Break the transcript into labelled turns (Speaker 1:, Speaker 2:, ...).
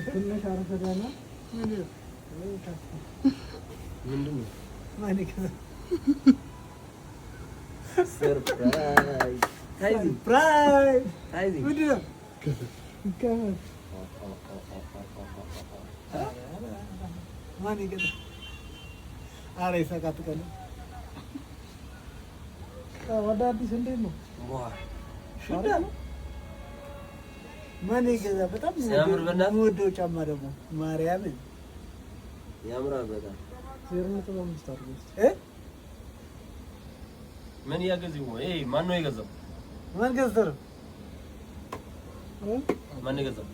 Speaker 1: ትንሽ አርፍደና
Speaker 2: ምንድን ነው? Surprise!
Speaker 1: Surprise! ምንድን ነው? ማን ይገዛል? ኧረ ይሳቃጥቀል። ወደ አዲስ እንዴት ነው? ማን ይገዛ? በጣም የምወደው ጫማ ደግሞ ማርያምን
Speaker 2: ያምራል በጣም።
Speaker 1: 0.5 አድርገው እስኪ።
Speaker 2: ምን ያገዚው? ማን ነው የገዛው?
Speaker 1: ማን ገዝቶ ነው?
Speaker 2: ማን የገዛው?